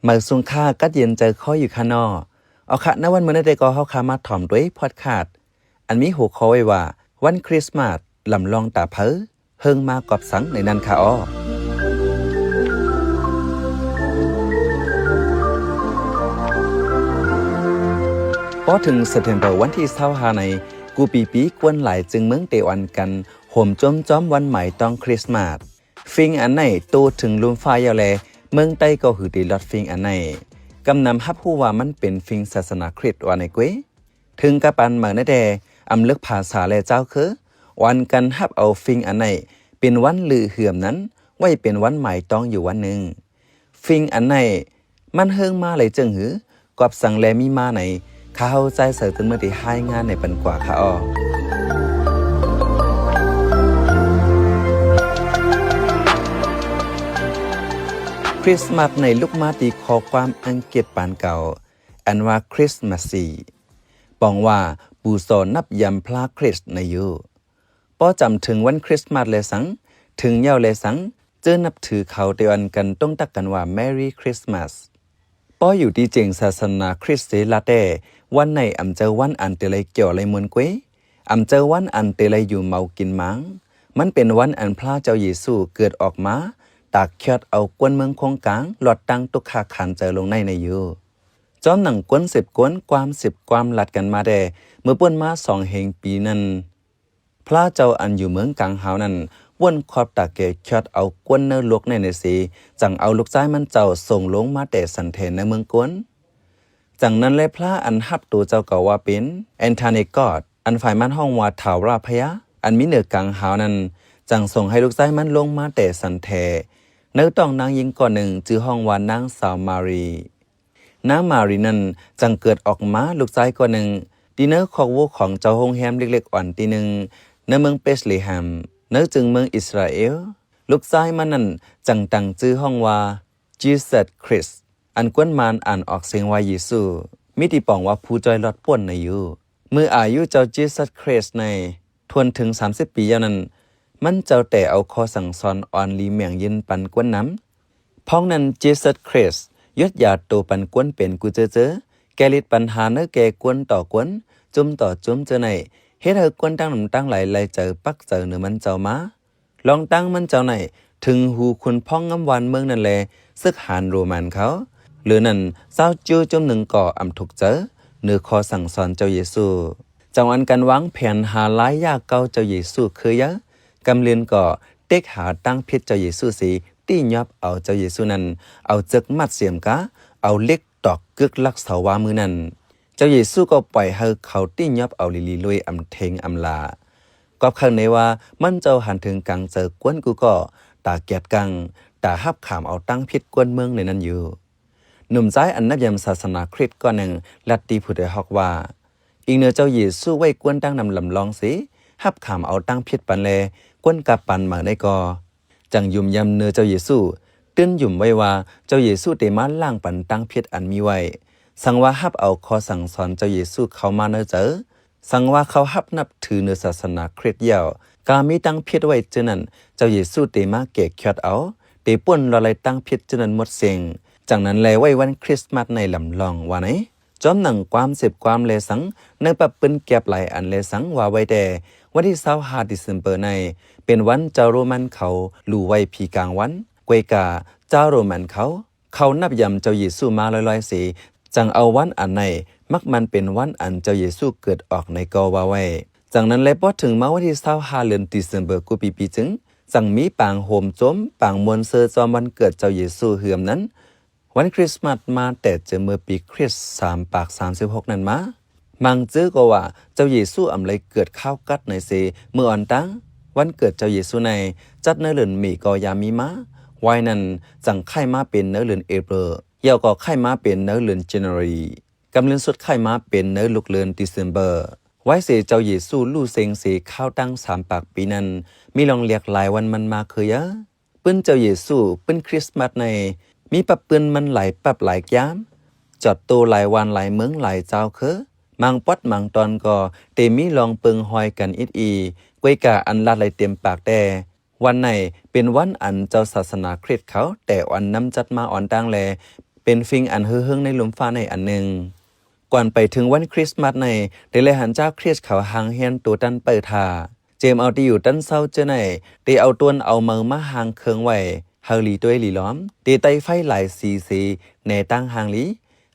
ເໝີຊຸງຄ່າ ກັດເຢັນໃຈຄໍຢູ່ຄ່ານໍ. ເອົາຄະ ໃນວັນມື້ນີ້ເດກໍເຮົາຄາມາຖອມດ້ວຍພອດຄາສ ອັນມີຫົວຂໍ້ໄວ້ວ່າ ວັນຄຣິສມາສ ລຳລອງຕາໃຜ ເຮີງມາກອບສັງໃນນັ້ນຄ່າອໍ. ພໍເຖິງ September ວັນທີຊາວຫ້າໃນ ກູປີປີ ກວນຫຼາຍຈຶ່ງເມືອງເຕອອນກັນ ໂຮມໂຈມຈອມວັນໝາຍຕ້ອງຄຣິສມາສ. ຟິງອັນໃນໂຕເຖິງລຸ່ມຟ້າແລ້ວແລ ເມືອງໃຕ້ກໍຫືເຕລອດຟິງອັນໃນ ກຳນຳຮັບຮູ້ວ່າມັນເປັນຟິງສາສະໜາຄຣິສວ່າໃນເກວ. ເຖິງກະປານເໝີໃນແຕ່ ອຳເລິກພາສາແລະຈາວເຄີ ອອນກັນຮັບເອົາຟິງອັນໃນ ເປັນວັນລືເຫືອມນັ້ນ ໄວ້ເປັນວັນໝາຍຕ້ອງຢູ່ວັນໜຶ່ງ. ຟິງອັນໃນ ມັນເຮີງມາໄຫຼເຈີງຫື ກອບສັງແລມີມາໃນ ຂ້າເຮົາ ຊາຍເສີ ເຕີນເມືອງ ໄດ້ຮາຍງານໃນປັນກວ່າຄ່າອໍ. ຄຣິສມາສໃນລຸກມາຕີຂໍ້ຄວາມອັງກິດປານເກົ່າ ອັນວ່າ Christmas ປອງວ່າ ປູຊອນນັບຢາມພຣາຄຣິສໃນຢູ. ພໍຈຳເຖິງວັນຄຣິສມາສແລສັງ ເຖິງເຍົາແລສັງ ເຈີນັບຖືເຂົາເຕອອນກັນຕົງຕັກກັນວ່າ Merry Christmas. ພໍຢູ່ທີ່ເຈັງສາສະໜາຄຣິສເຕລາແຕ່ ວັນໃນອຳເຈີວັນອັນເຕໄລກ່ຽວໄລມ່ວນເກວ ອຳເຈີວັນອັນເຕໄລຢູ່ເມົາກິນໝາງ. ມັນເປັນວັນອັນພຣາເຈົ້າເຢຊູເກີດອອກມາ ຕາກຄຽດເອົາກວນເມືອງຄົງກາງ ລອດຕັ້ງທຸກຂາຄານເຈີລົງໃນໃນຢູ. ຈອມໜັງກວນສືບກວນ ຄວາມສືບຄວາມລັດກັນມາແຕ່ ເມື່ອປົ້ນມາສອງເຮງປີນັ້ນ ພຣາເຈົ້າອັນຢູ່ເມືອງກາງຫາວນັ້ນ ວົນຄອບຕາແກຄຽດເອົາກວນເນີລົກໃນໃນເສ ຈັ່ງເອົາລູກຊາຍມັນເຈົ້າສົ່ງລົງມາແຕ່ສັນແທໃນເມືອງກວນ. ຈັ່ງນັ້ນແລ ພຣາອັນຮັບໂຕເຈົ້າເກົ່າວ່າເປັນ Anthony God ອັນຝ່າຍມັນຮ້ອງວ່າ ທ້າວລາພະຍາ ອັນມີເໜືອກາງຫາວນັ້ນ ຈັ່ງສົ່ງໃຫ້ລູກຊາຍມັນລົງມາແຕ່ສັນແທ ໃນຕ້ອງນາງຍິງກ່ອນໜຶ່ງ ຊື່ຮ້ອງວ່ານາງສາວມາຣີ. ນາງມາຣີນັ້ນຈັ່ງເກີດອອກມາລູກຊາຍກ່ອນໜຶ່ງ ທີ່ໃນຄອກໂວຂອງເຈົ້າໂຮງແຮມເລັກໆອ່ອນທີ່ໜຶ່ງ ໃນເມືອງເບດເລແຮມ ໃນເຊິ່ງເມືອງອິດສະຣາເອລ. ລູກຊາຍມັນນັ້ນຈັ່ງຕັ້ງຊື່ຮ້ອງວ່າ Jesus Christ ອັນກວນມານອ່ານອອກສຽງວ່າເຢຊູ ມີທີ່ປອງວ່າຜູ້ຈ່ອຍລອດພົ້ນໃນຢູ. ເມື່ອອາຍຸເຈົ້າ Jesus Christ ໃນ ທວນເຖິງສາມສິບປີແລ້ວນັ້ນ ມັນເຈົ້າແຕ່ເອົາຂໍ້ສັ່ງສອນອ່ອນຫຼີແມງຍື່ນປັນກວນນຳ. ພ້ອມນັ້ນ Jesus Christ ຢົດຢາໂຕປັນກວນເປັນກູເຈີເຈີ ແກ້ລິດປັນຫາໃນແກ່ກວນຕໍ່ກວນ ຈຸມຕໍ່ຈຸມເຈີໃນ ເຮັດໃຫ້ກວນຕ່າງນ້ຳຕ່າງຫຼາຍໄຫຼໃຈປັກໃຈເໜືອມັນເຈົ້າມາ. ລອງຕັ້ງມັນເຈົ້າໃນ ເຖິງຫູຄຸນພ້ອງງຳວານເມືອງນັ້ນແລ ເສິກຫານໂຣມັນເຂົາ. ເຫຼືອນັ້ນ ຊາວຈິວຈຸມໜຶ່ງກໍອຳທຸກໃຈເໜືອຂໍ້ສັ່ງສອນເຈົ້າເຢຊູ. ເຈົ້າອັນກັນວາງແຜນຫາລາຍຢາເກົ່າເຈົ້າເຢຊູຄືເຢາ ກຳເລັນກໍເຕັກຫາຕາງຜິດເຈົ້າເຢຊູເສ ຕີຫຍອບເອົາເຈົ້າເຢຊູນັ້ນ ເອົາເຈິກມັດສຽມກາ ເອົາເຫຼັກຕອກກຶກລັກເສົາວ່າມືນັ້ນ. ເຈົ້າເຢຊູກໍປ່ອຍໃຫ້ເຂົາຕີຫຍອບເອົາຫຼີໆລຸຍອຳເທັງອຳລາ. ກອບໄຂໃນວ່າມັນເຈົ້າຫັນເຖິງກາງໃຈກວນກູກໍ ຕາແກດກັງ ຕາຮັບຂາມເອົາຕາງຜິດກວນເມືອງໃນນັ້ນຢູ່. ໜຸ່ມຊາຍອັນນັບຢາມສາສະໜາຄຣິດກ່ອນໜຶ່ງ ລັດຕິຜູ້ໄດ້ຮອກວ່າ ອີງເໜືອເຈົ້າເຢຊູໄວ້ກວນຕັ້ງນຳລຳລອງເສ ຮັບຂາມເອົາຕາງຜິດປັນແລ ກວນກັບປັນມາໃນກໍ ຈັ່ງຫຍຸມຢຳເນີເຈົ້າເຢຊູ ຕື່ນຫຍຸມໄວ້ວ່າ ເຈົ້າເຢຊູເຕມາລ້າງປັນຕາງຜິດອັນມີໄວ້. ສັງວ່າຮັບເອົາຂໍ້ສັ່ງສອນເຈົ້າເຢຊູເຂົ້າມາໃນໃຈ, ສັງວ່າເຂົາຮັບນັບຖືເນີສາສະໜາຄຣິດແລ້ວ, ກາມີຕາງຜິດໄວ້ເທື່ອນັ້ນ, ເຈົ້າເຢຊູເຕມາແກະຂຽດເອົາ, ເຕປົ້ນລອດໄລ່ຕາງຜິດເທື່ອນັ້ນໝົດເສັງ. ຈັ່ງນັ້ນແລ ໄວ້ວັນຄຣິສມາດໃນລຳລອງວ່າໃນ ຈອມໜັງຄວາມເສບຄວາມແລສັງ ໃນປັບປືນແກບຫຼາຍອັນແລສັງວ່າໄວ້ແຕ່ ວັນທີຊາວຫ້າ December ໃນ ເປັນວັນເຈົ້າໂຣມັນເຂົາລູໄວ້ຜີກາງວັນ. ກວຍກາ ເຈົ້າໂຣມັນເຂົາ ເຂົານັບຢຳເຈົ້າເຢຊູມາລອຍໆເສ, ຈັ່ງເອົາວັນອັນໃນ ມັກມັນເປັນວັນອັນເຈົ້າເຢຊູເກີດອອກໃນກໍວ່າໄວ້. ຈັ່ງນັ້ນແລ ພໍເຖິງມາວັນທີຊາວຫ້າ ເດືອນ December ກູປີປີຈຶ່ງ ຈັ່ງມີປາງໂຮມໂຈມ ປາງມ່ວນເຊີຈອມວັນເກີດເຈົ້າເຢຊູເຮືອມນັ້ນ ວັນຄຣິສມາດມາແຕ່ຈະເມື່ອປີຄຣິສສາມປາກສາມສິບຫົກນັ້ນມາ. ມັງຈື່ກໍວ່າ ເຈົ້າເຢຊູອຳໄລເກີດຄາວກັດໃນເສ ເມື່ອອອນຕາງ ວັນເກີດເຈົ້າເຢຊູໃນ ຈັດໃນເດືອນເມກໍຍາມມີມາ. ວາຍນັ້ນ ຈັ່ງໄຂມາເປັນໃນເດືອນເອເປີ ແລ້ວກໍໄຂມາເປັນໃນເດືອນ January ກຳເລັນສຸດໄຂມາເປັນໃນລຸກເດືອນ December. ວາຍເສເຈົ້າເຢຊູລູເສັງເສຄາວຕັ້ງສາມປາກປີນັ້ນ ມີລອງລຽກຫຼາຍວັນມັນມາຄືຢາ ປຶ້ນເຈົ້າເຢຊູ ປຶ້ນຄຣິສມາດໃນ ມີປັບປືນມັນຫຼາຍປັບຫຼາຍກາມ ຈອດໂຕຫຼາຍວານຫຼາຍເມືອງຫຼາຍຈາວເຄີ ມັງປອດມັງຕອນກໍເຕມີລອງເປິງຮອຍກັນອິດອີ. ກວຍກາອັນລາດໄຫຼເຕັມປາກແຕ່ ວັນໃນເປັນວັນອັນເຈົ້າສາສະໜາຄຣິດເຂົາແຕ່ອອນນຳຈັດມາອອນຕາງແລ ເປັນຝິ່ງອັນຮືເຮິງໃນລຸ່ມຟ້າໃນອັນໜຶ່ງ. ກ່ອນໄປເຖິງວັນຄຣິສມາດໃນ ໄດ້ແລຫັນເຈົ້າຄຣິດເຂົາຮ່າງຮຽນໂຕຕັນເປີຖ້າ ເຈມເອົາທີ່ຢູ່ຕັນເຊົາເຈີໃນ ໄດ້ເອົາຕົນເອົາເໝີມາຮ່າງເຄິ່ງໄວ້ ເຮົາລີຕົວຍລີລ້ອມ ເຕໄຕ້ໄຟຫຼາຍສີເສ ແນຕັ້ງຮ່າງລີ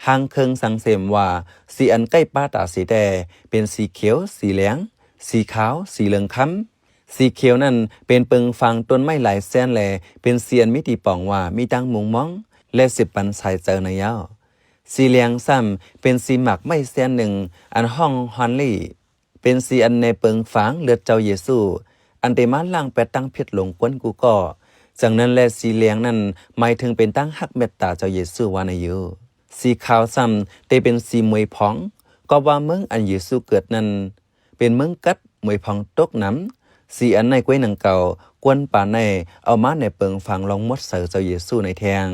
ຮ່າງເຄິ່ງສັງເສມວ່າ ສີອັນໃກ້ປາຕາສີແຕ່ ເປັນສີຂຽວ, ສີແຫຼງ, ສີຂາວ, ສີເຫຼືອງຄຳ. ສີຂຽວນັ້ນເປັນເປິງຟາງຕົ້ນໄມ້ຫຼາຍແສນ ແລ ເປັນສີອັນມີທີ່ປອງວ່າມີຕັ້ງມຸງມອງ ແລ ສືບປັນສາຍເຈີໃນຍາວ. ສີແຫຼງຊ້ຳເປັນສີໝາກໄມ້ແສນໜຶ່ງ ອັນຮ້ອງຮອນລີ ເປັນສີອັນແນເປິງຟາງເລືອດເຈົ້າເຢຊູ ອັນໄດ້ມາລ້າງແປດທັງພິດຫຼົງກວນກູ່ກໍ. ຈັ່ງນັ້ນແລ ສີແຫຼງນັ້ນໝາຍເຖິງເປັນຕັ້ງຮັກເມດຕາເຈົ້າເຢຊູວ່າໃນຢູ່. ສີຂາວຊ້ຳໄດ້ເປັນສີມວຍພອງ ກໍວ່າເມືອງອັນເຢຊູເກີດນັ້ນ ເປັນເມືອງກັດ ມວຍພອງຕົກນຳ. ສີອັນໃນກວຍໜັງເກົ່າ ກວນປານໃນ ເອົາມາແນເປິງຟາງລອງໝົດໃສ່ເຈົ້າເຢຊູໃນແທ່ງ.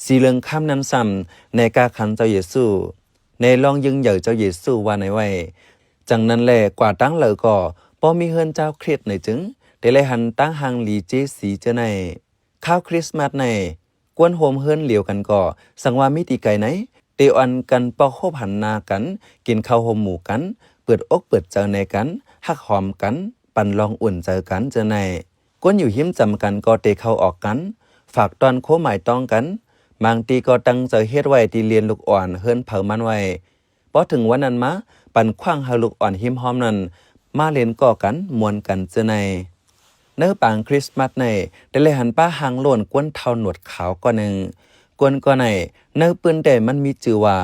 ສີເຫຼືອງຄຳນັ້ນຊ້ຳ ແນກາຂັນເຈົ້າເຢຊູ ແນລອງຢືງໃຫຍ່ເຈົ້າເຢຊູວ່າໃນໄວ້. ຈັ່ງນັ້ນແລ ກວ່າຕັ້ງເລີກໍບໍ່ມີເຮືອນເຈົ້າຄຣິດໃນຈຶ່ງ ໄດ້ແລຫັນຕັ້ງຮ່າງລີເຈສີເຈີໃນ. ຄາວຄຣິສມາດໃນ ກວນໂຮມເຮືອນຫຼຽວກັນກໍ ສັງວ່າມີທີ່ໄກໃນ ໄດ້ອ່ອນກັນປອກໂຮບຫັນໜ້າກັນ ກິນເຂົ້າໂຮມໝູກັນ ເປີດອົກເປີດໃຈແນກັນ ຮັກຫອມກັນ ປັນລອງອຸ່ນໃຈກັນເຈີໃນ. ຄົນຢູ່ຮິມຈຳກັນກໍເຕເຂົ້າອອກກັນ ຝາກຕ້ອນໂຄໝາຍຕ້ອງກັນ ບາງທີ່ກໍຕັ້ງໃຈເຮັດໄວ້ທີ່ລຽນລູກອ່ອນເຮືອນໃຜມັນໄວ້. ພໍເຖິງວັນນັ້ນມາ ປັນຂວ້າງໃຫ້ລູກອ່ອນຮິມຮອມນັ້ນ ມາລຽນກໍກັນ ມ່ວນກັນເຈີໃນ. ໃນປາງຄຣິສມາດໃນ ໄດ້ແລຫັນປ້າຮ່າງໂລ້ນກວນເຖົ້າໜວດຂາວກ້ອນໜຶ່ງ. ກວນກໍໃນ ໃນປືນແຕ່ມັນມີຊື່ວ່າ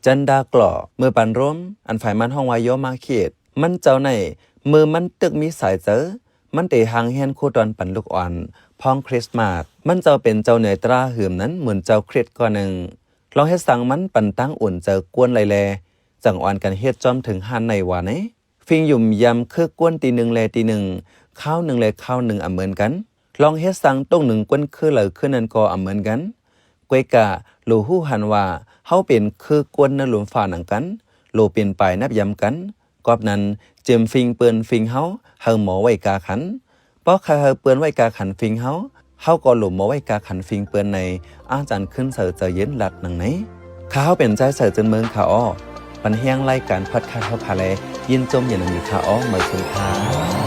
ຈັນດາກລໍ ເມືອປານໂຣມ ອັນຝາຍມັນຮ້ອງວ່າໂຢມາເຄດ. ມັນເຈົ້າໃນ ເມື່ອມັນຕຶກມີສາຍເຈີ ມັນໄດ້ຮ່າງຮຽນຄູຕອນປັນລູກອ່ອນ ພ້ອມຄຣິສມາດ. ມັນເຈົ້າເປັນເຈົ້າເໜືອຕຣາຫືມນັ້ນ ໝູນເຈົ້າຄຣິດກ້ອນໜຶ່ງ ລອງເຮັດສັງມັນປັນຕັ້ງອຸ່ນເຈີກວນໄລແລ ຈັ່ງອ່ອນກັນເຮັດຈອມເຖິງຮ້ານໃນວ່າໃນ. ຝິ່ງຫຍຸມຢາມຄືກວນຕີໜຶ່ງແລຕີໜຶ່ງ ຄາວໜຶ່ງແລຄາວໜຶ່ງອຳເມີນກັນ ລອງເຮັດສັງຕົກໜຶ່ງກວນຄືເລີຄືນັ້ນກໍອຳເມີນກັນ. ກວຍກະ ໂລຮູ້ຫັນວ່າ ເຮົາເປັນຄືກວນໃນລຸ່ມຟ້າໜັງກັນ ໂລເປັນປາຍນັບຍາມກັນ. ກອບນັ້ນ ເຈີມຝິ່ງເປີ້ນຝິ່ງເຮົາ ເຮົາໝໍໄວ້ກາຂັນ. ປອກໃຫ້ເຮົາເປີ້ນໄວ້ກາຂັນຝິ່ງເຮົາ ເຮົາກໍໂລໝໍໄວ້ກາຂັນຝິ່ງເປີ້ນໃນ ອາຈານຂຶ້ນເສີເຈົ້າເຢັນລັດໜັງໃນ. ຂ້າເຮົາເປັນຊາຍເສີເຈີນເມືອງຂ້າອໍ ບັນແຮງລາຍການພອດຄາສເຮົາພາແລ ຍິນຊົມເຢັນນຳຢູ່ຂ້າອໍ ເໝີເຄິ່ງຂ້າ.